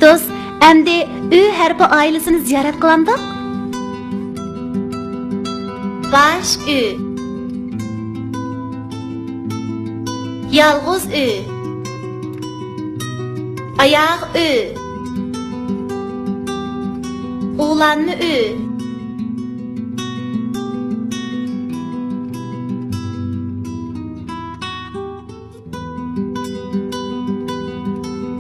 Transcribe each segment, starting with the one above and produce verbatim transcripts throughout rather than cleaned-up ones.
دوست، ئەمدى ئۆ ھەرپى ئائىلىسىنى زىيارەت قىلامدۇق؟ باش ئۆ. يالغۇز ئۆ. ئاياغ ئۆ. ئۇلانما ئۆ.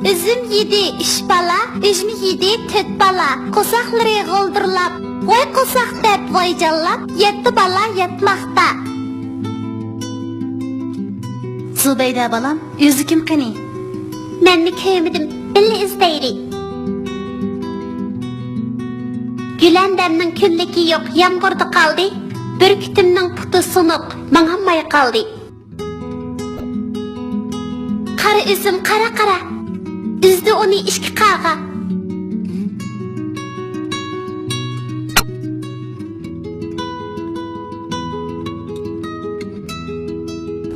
ئۈزۈم يېدى ئۈچ بالا، ئۈجمە يېدى تۆت بالا. قورساقلىرى غولدۇرلاپ، ۋاي قورساق دەپ ۋايجانلاپ، يەتتە بالا ياتماقتا. زۇبەيدە بالام، ئۆزى كىم قېنى؟ مەنمۇ كۆرمىدىم، بىللە ئىزدەيلى. گۈلەندەمنىڭ كۈنلۈكى يوق، يامغۇردا قالدى. بۈركۈتۈمنىڭ پۇتى سۇنۇق، ماڭالماي قالدى. قارا ئۈزۈم، قارا، قارا. ئۈزدى ئۇنى ئىككى قاغا.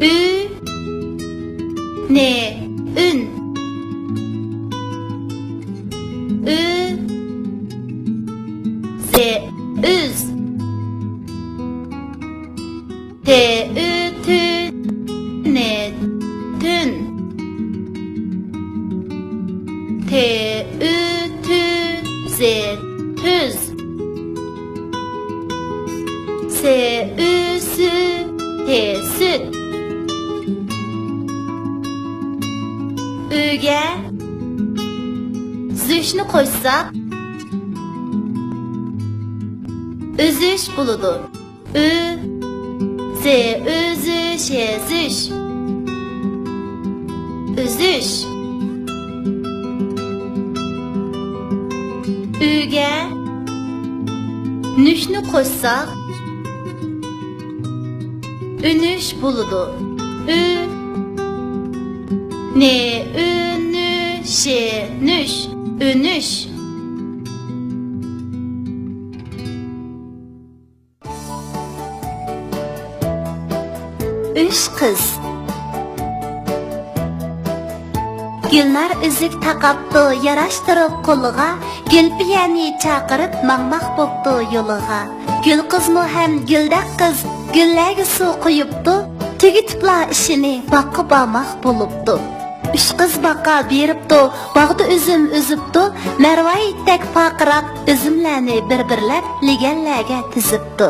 ئۈ، نې، ئۈن. ئۈ، زې، ئۈز. تې، ئۈ، تۈ، نې، تۈن. تې، ئۈ، تۈ، زې، تۈز. سې، ئۈ، سۈ، تې، سۈت. ئۈگە زۈشنى قوشساق، ئۈزۈش بولىدۇ. ئۈ، زې، ئۈزۈش، ئۈزۈش. ئۈزۈش. ئۈگە نۈشنى قوشساق، ئۈنۈش بولىدۇ. ئۈ، نې، ئۈنۈش، نۈش. ئۈنۈش. ئۈچ قىز. گۈلنار ئۈزۈك تاقاپتۇ، ياراشتۇرۇپ قولىغا، گۈلپىيەنى چاقىرىپ ماڭماق بوپتۇ يولىغا. گۈل قىزمۇ ھەم گۈلدەك قىز، گۈللەرگە سۇ قۇيۇپتۇ، تۈگىتىپلا ئىشىنى باغقا بارماق بولۇپتۇ. ئۈچ قىز باغقا بېرىپتۇ، باغدا ئۈزۈم ئۈزۈپتۇ، مەرۋايىتتەك پارقىراق ئۈزۈملەرنى بىر-بىرلەپ لېگەنلەرگە تىزىپتۇ.